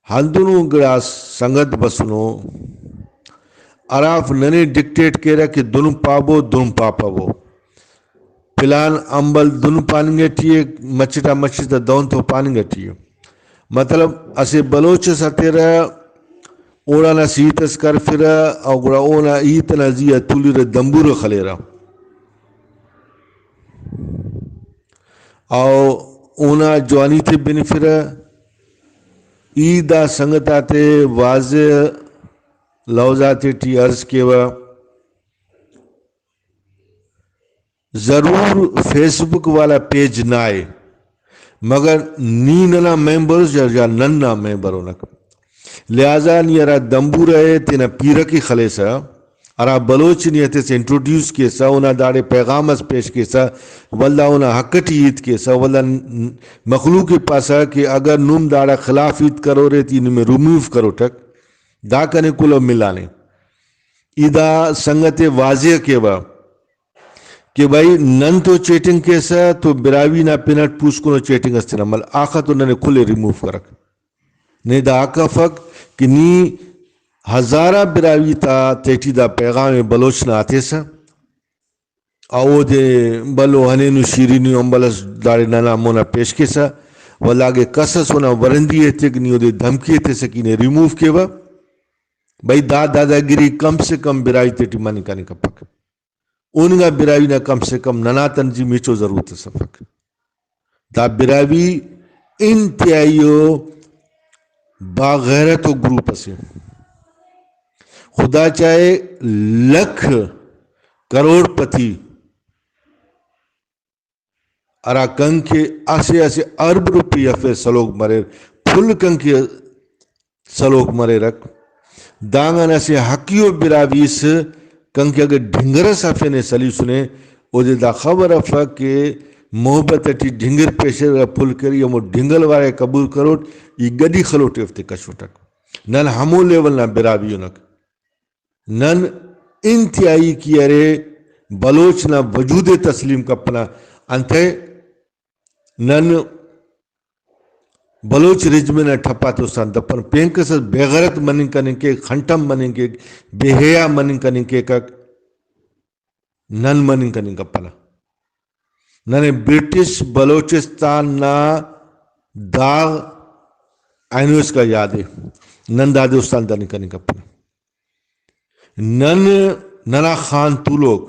ہندنو گڑاس سنگت بسنو، ہرافک ننے ڈکٹیٹ کیرہ کہ دن پابو، دن پاپبو۔ پلان امبل دن پاننگ ٹی ءِ، مچٹ آ مچٹ آ دہن تو پاننگ ٹی ءِ۔ مطلب اسہ بلوچ اس ہتیرہ، اوڑان اسہ ہیت اس کرفرہ، او گڑا اونا ہیت ئنا زی آ تولرہ، دمبورہ خلیرہ۔ او اونا جوانی تے بنفرہ۔ ای دا سنگت آتے واضح لوز آتے ٹی عرض کیوہ، ضرور فیس بک والا پیج نا ءِ، مگر نی ننا ممبر اس یا، یا نن نا ممبر انک۔ لہذا نی ہرا دمبورہ ءِ تینا پیرہ کہ خلیسہ، ہرا بلوچ نی ہتیسہ انٹروڈیوس کیسہ، اونا داڑے پیغام اس پیش کیسہ، ولدا اونا حق ٹی ہیت کیسہ، ولدا ن-، مخلوق ءِ پاسہ کہ اگر نم داڑا خلاف ہیت کرورے تی نمے ریموو کروٹک، دا کنے کلہو ملانے۔ ای دا سنگت ءِ واضح کیوہ کہ بھئی نن تو چیٹنگ کیسہ تو براہوئی نا پن اٹ پوسکنو چیٹنگ اس تینا مل، آخہ تو ننے کل ءِ ریموو کرک۔ نے دا حق افک کہ نی ہزارہ براہوئی تا تیٹی دا پیغام ءِ بلوچ نا ہتیسہ، او اودے بھلو ہنینو شیرینی امبل اس داڑے ننا مونا پیش کیسہ، ولدا اگہ کس اس اونا ورندی ایتک، نی اودے دھمکی ایتسہ کہ نے ریموو کیوہ۔ بھئی دا داداگیری کم سے کم براہوئی تیٹی مننگ کننگ کپک۔ اوننگا براہوئی نا کم سے کم ننا تنظیم ہچو ضرورت اس افک۔ دا براہوئی انتہائی و باغیرت و گروپ اسے۔ خدا چاہے لکھ کروڑ پتی ہرا کنکہ اسہ اسہ ارب روپی ہرفے سلوک مریر، پھل کنکہ سلوک مریرک۔ دانگان اسہ حقیو براہوئی اس کنکہ اگہ ڈھنگر اس ہرفینے سلیسنے، اودے دا خبر افک کہ محبت ٹی ڈھنگر پیشرہ پھل کری، ہمو ڈھنگل وارے قبول کروٹ، ای گڈی خلوٹ اوفتے کشوٹک۔ نن ہمو لیول نا براہوئی انک۔ نن انتہائی کہ ارے بلوچ نا وجود ءِ تسلیم کپنہ۔ انتئے نن بلوچ رجمنٹ نا ٹھپ آتے استان دپن، پین کس اس بے غیرت مننگ کننگ کیک، خنٹم مننگ کیک، بے حیا مننگ کننگ کیکک، نن مننگ کننگ کپنہ۔ ننے برٹش بلوچستان نا داغ اینو اسکا یاد ءِ، نن دادے استان دننگ کننگ کپنہ۔ نن، ننا خان تولوک،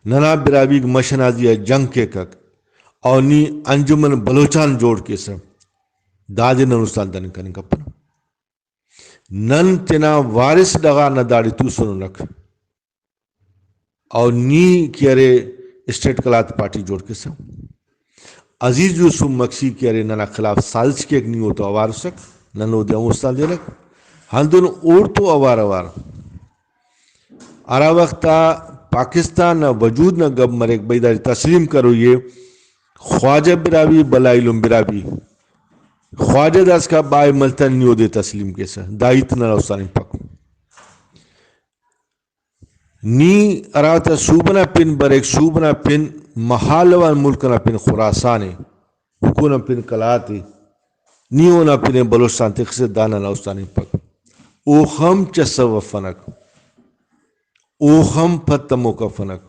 ننا براہوئیک مش ئنا زی آ جنگ کیکک، او نی انجمن بلوچان جوڑ کیسہ، دادے نن استان دننگ کننگ کپنہ۔ نن تینا وارث ڈغار نا داڑے توسننک، او نی کہ ارے اسٹیٹ قلات پارٹی جوڑ کیسہ۔ عزیز یوسف مگسی کہ ارے ننا خلاف سازش کیک، نی اوڑتون اوار اسک، نن اودے ہم استان دینک۔ ہندن اوڑتون اوار اوار ہرا وخت آ پاکستان نا وجود نا گپ مریک، بھئی داٹی تسلیم کروئی ءِ، خواجہ براہوئی، بھلا ایلم براہوئی، خواجہ داسکا بائے ملتن، نی اودے تسلیم کیسہ، دا ہیت ننا استان ہنپک۔ نی ہراتا صوبہ نا پن بریک، صوبہ نا پن مہالو آن ملک ئنا پن خراسان ءِ، حکم نا پن قلات ءِ، نی اونا پن ءِ بلوچستان تخسہ، دا ننا استان ہنپک۔ اوخہ ہم چسو افنک۔ اوخہ ہم پد تموک افنگ۔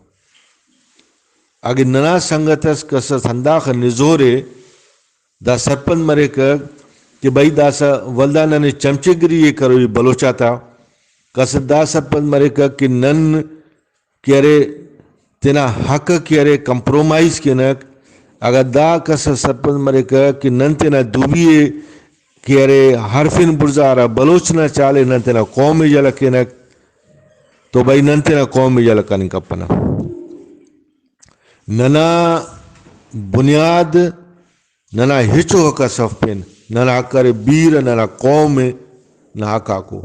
اگہ ننا سنگت اس کس اس ہنداخہ نزورے، دا سرپند مریکہ کہ بھئی داسہ ولدا ننے چمچہ گری ءِ کروئی بلوچ آتا، کس دا سرپند مریکہ کہ نن کہ ارے تینا حق کہ ارے کمپرومائز کینک، اگہ دا کس سرپند مریکہ کہ نن تینا دوبی ءِ کہ ارے ہرفن بڑزا ہرا بلوچ نا چالے نن تینا قوم ءِ یلہ کینک، تو بھئی نن تینا قوم ءِ یلہ کننگ کپنہ۔ ننا بنیاد ننا ہچو حق اس اف پین، ننا حق ارے بیرہ ننا قوم نا حق آکو،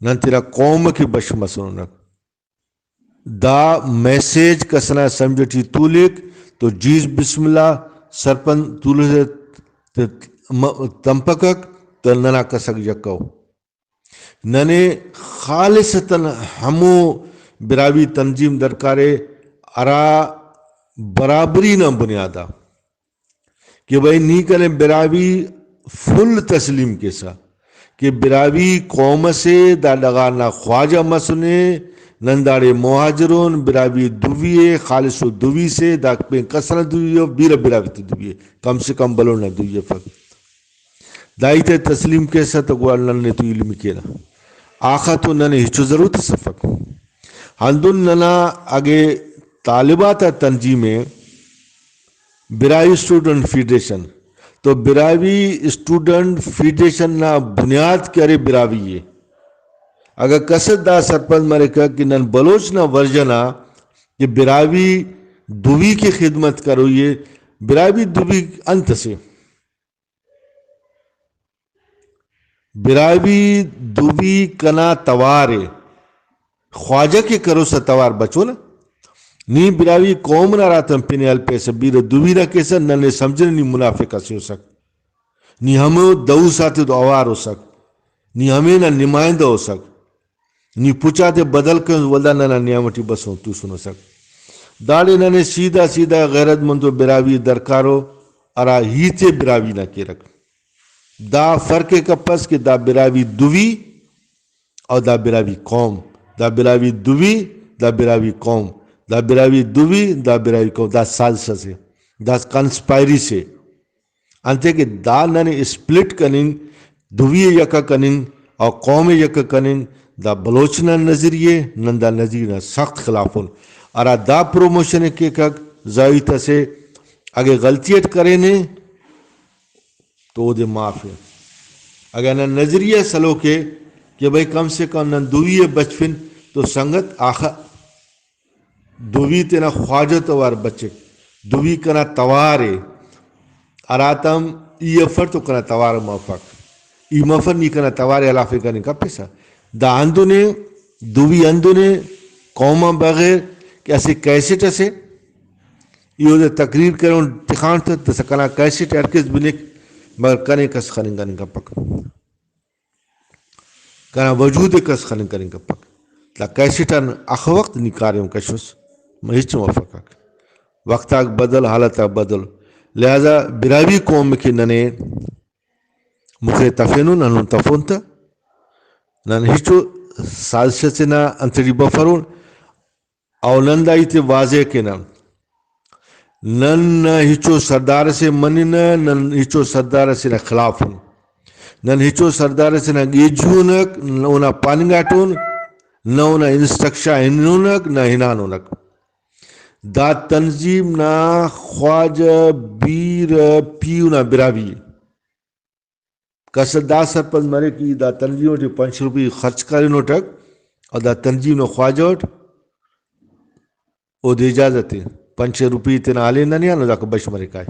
نن تینا قوم کہ بش مسننک۔ دا میسج کس ئنا سمجھ ٹی تولک تو جیز بسم اللہ سرپند تولسہ ت-، م-، تمپکک تو ننا کسک یکہ ءُ۔ ننے خالصتاً ہمو براہوئی تنظیم درکارے ہرا برابری نا بنیاد آ کہ بھئی نی کنے براہوئی فل تسلیم کیسہ کہ براہوئی قوم اسے، دا ڈغار نا خواجہ مسنے، نن داڑے مہاجرون، براہوئی دوی ءِ، خالص و دوی سے، دا پین کس ئنا دوی ءِ، بیرہ براہوئی تے دوی ءِ، کم سے کم بلوچ نا دوی افک۔ دا ہیت ءِ تسلیم کیسہ تو گڑا نن نے تو علمی کینہ۔ آخا تو ننے ہچو ضرورت اس افک۔ ہندن ننا اگہ طالب آتا تنظیم ءِ براہوئی اسٹوڈنٹ فیڈریشن، تو براہوئی اسٹوڈنٹ فیڈریشن نا بنیاد کہ ارے براہوئی ءِ۔ اگہ کس دا سرپند مریکہ کہ نن بلوچ نا ورژن آ کہ براہوئی دوی کہ خدمت کروئی ءِ، براہوئی دوی انت اسے؟ براہوئی دوی کنا توار ءِ، خواجہ کہ کروسہ توار بچونہ۔ نی براہوئی قوم نا ہراتم پن ءِ ہلپیسہ، بیرہ دوی نا کیسہ، ننے سمجھنہ نی منافق اسے اسک، نی ہمو دعوس آتے تو اوار اسک، نی ہمے نا نمائندہ اسک۔ نی پچ آتے بدل کن، ولدا ننا نیام ٹی بسون توسن اسک۔ داڑے ننے سیدھا سیدھا غیرت مند و براہوئی درکارو، ہرا ہیت ءِ براہوئی نا کیرک۔ دا فرق ءِ کپس کہ دا براہوئی دوی او دا براہوئی قوم، دا براہوئی دوی، دا براہوئی قوم، دا براہوئی دوی، دا براہوئی قوم، دا سازش اسے، دا کنسپائری سے۔ انتئے کہ دا ننے اسپلٹ کننگ، دوی ءِ یکہ کننگ او قوم ءِ یکہ کننگ، دا بلوچ نا نظریہ ءِ، نن دا نظریہ نا سخت خلاف ان۔ ہرا دا پروموشن ءِ کیکک، زاہیت اسے، اگہ غلطی اٹ کرینے تو اودے معاف ءِ۔ اگہ نن نظریہ سلوک ءِ کہ بھئی کم سے کم نن دوی ءِ بچفن تو سنگت آخہ دوی تینا خواجہ توار بچک، دوی کنا توار ءِ، ہراتم ای افٹ تو کنا توار مفک، ای مفٹ نی کنا توار ءِ ہلافنگ کننگ کپسہ۔ دا ہندن ءِ، دوی ہندن ءِ، قوم آن بغیر کہ اسہ کیسٹ اسے، ای اودے تقریر کرون تخانٹ تہ، داسہ کنا کیسٹ ہر کس بنک، مگر کنے کس خننگ کننگ کپک۔ کنا وجود ءِ کس خننگ کننگ کپک۔ دا کیسٹ آن اخہ وخت نی کاریم کشوس، ہچ مفکک۔ وخت آک بدل، حالت آک بدل۔ لہذا براہوئی قوم کہ ننے مخے تفینن، ہندن تفون تہ، نن ہچو سازش اسے نا انت ٹی بفرون۔ او نن دا ہیت ءِ واضح کینہ، نن نہ ہچو سردار اسے مننہ، نن ہچو سردار اسے نا خلاف ان۔ نن ہچو سردار اسے نا گیج اونک، نہ اونا پاننگ آٹون، نہ اونا انسٹرکشن ہنونک، نہ ہنانونک۔ دا تنظیم نا خواجہ، بیرہ، پیہنا براہوئی ءِ۔ کس دا سرپند مریک کہ ای دا تنظیم ٹی پنچ روپی خرچ کرینوٹک، او دا تنظیم نا خواجہ اٹ اودے اجازت ءِ، پنچ روپی تینا ہلین دنیا نو داکا بش مریک آئے۔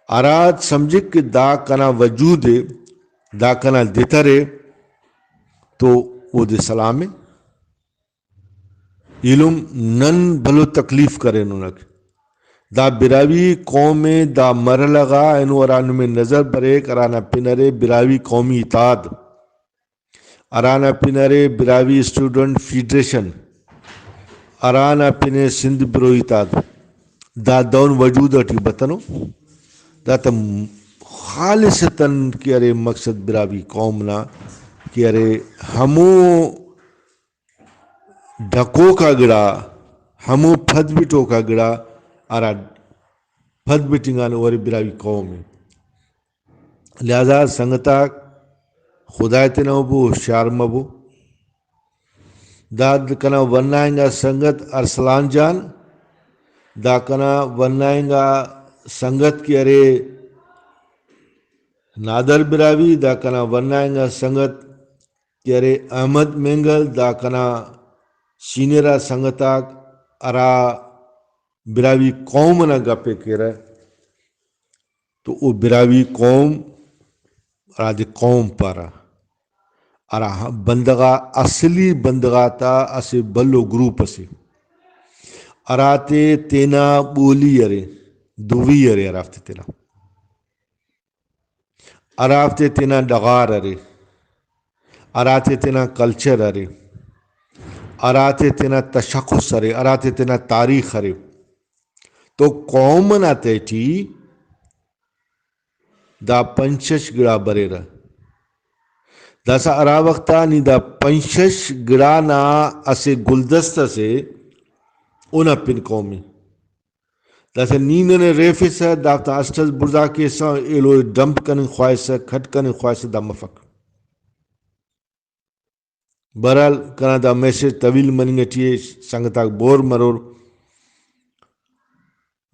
ہرات سمجھک کہ دا کنا وجود ءِ، دا کنا دتر ءِ، تو اودے سلام ءِ۔ ایلم نن بھلو تکلیف کریننک۔ دا براہوئی قوم ءِ دا مرحلہ غا اینو ہرا نمے نظر بریک، ہرانا پن ارے براہوئی قومی اتحاد، ہرانا پن ارے براہوئی اسٹوڈنٹ فیڈریشن، ہرانا پن ءِ سندھ بروہی اتحاد، دا دہن وجود اٹی بتنو۔ دا تا خالصتاً کہ ارے مقصد براہوئی قوم نا کہ ارے ہمو ڈکوکا گڑا، ہمو پد بٹوکا گڑا ہرا پد بٹنگانے، او ارے براہوئی قوم ءِ۔ لہذا سنگتاک، خدائے تینا ہبو، ہوشیار مبو۔ دا کنا ورنا انگا سنگت ارسلان جان، دا کنا ورنا انگا سنگت کہ ارے نادر براہوئی، دا کنا ورنا انگا سنگت کہ ارے احمد مینگل، دا کنا سینئر آ سنگت آک ہرا براہوئی قوم انا گپ ءِ کیرہ، تو او براہوئی قوم، ہرادے قوم پارہ، ہرا بندغ آ، اصلی بندغ آتا اسہ بھلو گروپ اسے، ہراتے تینا بولی ارے، دوی ارے ہرافتے تینا، ہرافتے تینا ڈغار ارے، ہراتے تینا کلچر ارے، ہراتے تینا تشخص ارے، ہراتے تینا تاریخ ارے۔ تو قوم انا تہٹی دا پنچ شش گڑا بریرہ۔ داسہ ہرا وخت آ نی دا پنچ شش گڑا نا اسہ گلدستہ سے، اونا پن قوم ءِ۔ داسہ نی ننے ریفسہ، دافتا اسٹ ئس بڑزا کیسہ، ایلو ڈمپ کننگ خواہسہ، کھٹ کننگ خواہسہ، دا مفک۔ بہرحال، کنا دا میسج طویل مننگ ٹی ءِ، سنگتاک بور مرور۔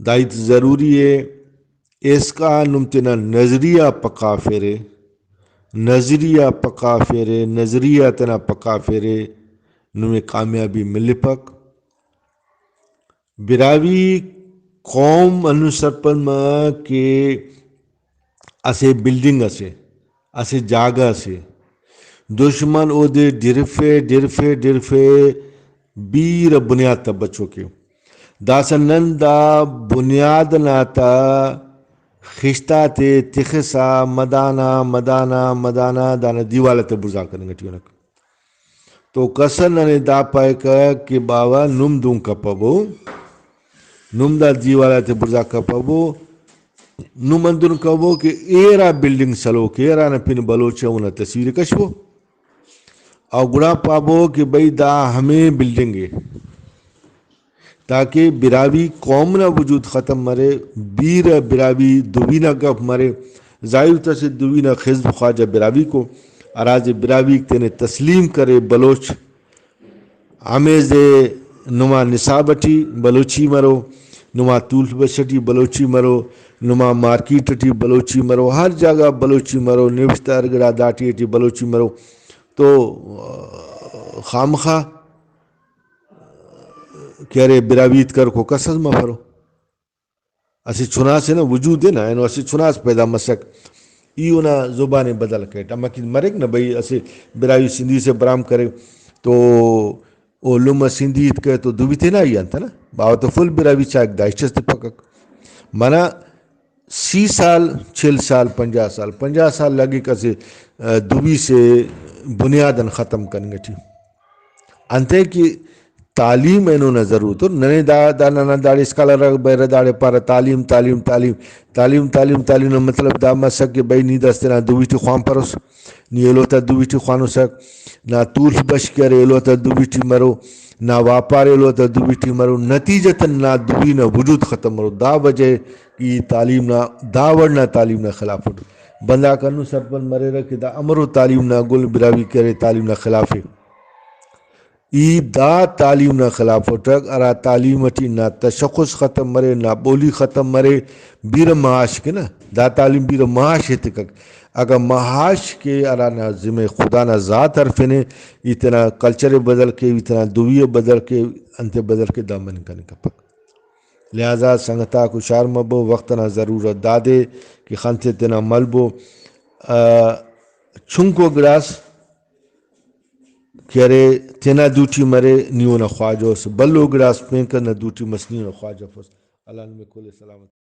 دا ہیت ضروری ءِ، ایسکا نم تینا نظریہ پکافیرے، نظریہ پکافیرے، نظریہ تینا پکافیرے، نمے کامیابی ملپک۔ براہوئی قوم ہندن سرپند مہ کہ اسہ بلڈنگ اسے، اسہ جاگہ اسے، دشمن اودے ڈرفے، ڈرفے، ڈرفے، بیرہ بنیاد تا بچوکے۔ داسہ نن دا بنیاد نا تا خشت آتے تخسا مدانا، مدانا، مدانا دانا دیوال آتے بڑزا کننگ ٹی انک۔ تو کس ننے دا پائکہ کہ باوہ نم دہن کپبو، نم دا دیوال آتے بڑزا کپبو، نم ہندن کبو کہ ایرا بلڈنگ سلوک ءِ، ہرانا پن بلوچ ءِ، اونا تصویر کشبو۔ او گڑا پابو کہ بھئی دا ہمے بلڈنگ ءِ، تاکہ براہوئی قوم نا وجود ختم مرے، بیرہ براہوئی دوی نا گپ مرے۔ ظاہر تسے دوی نا خضب خواجہ براہوئی کو، ہرادے براہوئیک تینے تسلیم کرے بلوچ۔ ہمیزے نما نصاب ٹی بلوچی مرو، نما تولف بش ٹی بلوچی مرو، نما مارکیٹ ٹی بلوچی مرو، ہر جاگہ بلوچی مرو، نوشتہ ہر گڑا داٹی ٹی بلوچی مرو۔ تو، آ، خامخا کہ ارے براہوئی ہیت کروکو کس اس مفرو۔ اسہ چنا سے نا وجود ءِ نا، اینو اسہ چنا اس پیدا مسک، ای اونا زبان ءِ بدل کیٹ۔ امر کہ مریک نا بھئی، اسہ براہوئی سندھی سے برام کرے تو او لمہ سندھی ہیت کرے تو دوی تینا ہی انت نا، باوہ تو فل براہوئی چائک، دا ہچ اس تپکک۔ منہ سی سال، چل سال، پنجاہ سال، پنجاہ سال لگک اسہ، آ، دوی سے بنیاد آن ختم کننگ ٹی۔ انتئے کہ تعلیم اینو نا ضرورت ءِ۔ ننے دا، دا ننا داڑے اسکالر آک بریرہ، داڑے پارہ تعلیم، تعلیم، تعلیم، تعلیم، تعلیم، تعلیم نا مطلب دا مسک کہ بھئی نی داسہ تینا دوی ٹی خوانپروس، نی ایلو تا دوی ٹی خوانوسک، نا تولف بش کہ ارے ایلو تا دوی ٹی مرو، نا واپار ایلو تا دوی ٹی مرو، نتیجتاً نا دوی نا وجود ختم مرو۔ دا وجہ ءِ کہ ای تعلیم نا، دا وڑ نا تعلیم نا خلاف اٹ۔ بندغاک ہندن سرپند مریرہ کہ دا امرو تعلیم نا گل براہوئی کہ ارے تعلیم نا خلاف ءِ۔ ای دا تعلیم نا خلاف اٹک، ہرا تعلیم ٹی نا تشخص ختم مرے، نا بولی ختم مرے، بیرہ معاش کے نا، دا تعلیم بیرہ معاش ایتکک۔ اگہ معاش کے ہرانا ذمہ خدا نا ذات ہرفینے، ای تینا کلچر ءِ بدل کے، ای تینا دوی ءِ بدل کے، انتے بدل کے، دا مننگ کنے کپک۔ لہذا سنگتاک ہشار مبو، وخت ئنا ضرورت دادے کہ خنتے تینا ملبو۔ آ، چنکو گڑاس کہ ارے تینا دوٹی مرے، نی اونا خواجہ اس، بھلو گڑاس پین کر نا دوٹی مس، نی اونا خواجہ افس۔ اللہ نمے کل ءِ سلامت۔